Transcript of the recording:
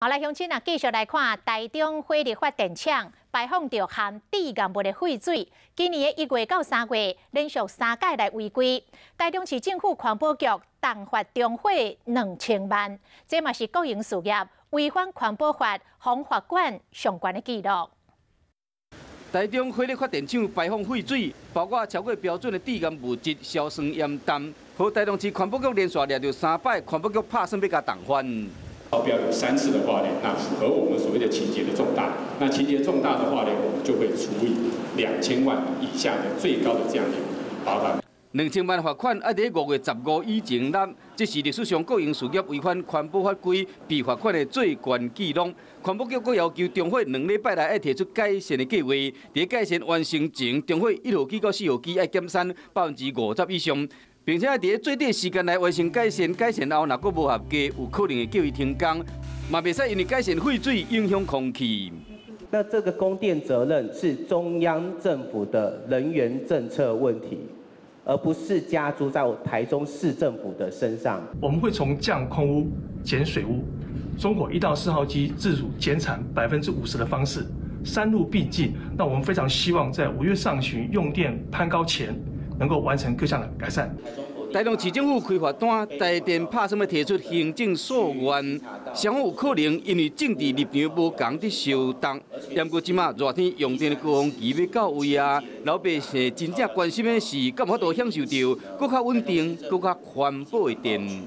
好來，鄉親啊，繼續來看台中火力發電廠排放著含致癌物的廢水。今年的1月到3月，連續三擺來違規。台中市政府環保局重罰中火2000萬，這嘛是國營事業違反環保法、予罰款上懸的紀錄。台中火力發電廠排放廢水，包括超過標準的致癌物質硝酸鹽氮，予台中市環保局連續掠著三擺，環保局拍算欲共重罰。超標有三次的話呢，那符合我們所謂的情節的重大。那情節重大的話呢，我們就會處以2000萬以下的最高的這樣的罰款。2000萬罰款，愛佇5月15以前納，這是歷史上國營事業違反環保法規被罰款的最懸紀錄。環保局閣要求中火2禮拜內愛提出改善的計劃，佇改善完成前，中火1號機到4號機愛減產50%以上。並且佇最短時間內完成改善，改善後若閣無合格，有可能會叫伊停工，嘛袂使因為改善廢水影響空氣。那這個供電責任是中央政府的能源政策問題，而不是加諸在台中市政府的身上。我們會從降空污、減水污、中火1到4號機自主減產50%的方式，三路並進。那我們非常希望在5月上旬用電攀高前，能夠完成各項的改善。台中市政府開罰單，台電拍算欲提出行政訴願，雙方有可能因為政治立場無仝佇相鬥。毋過這馬熱天用電的高峰期欲到位啊，老百姓真正關心的是，敢有法度享受著閣較穩定、閣較環保的電。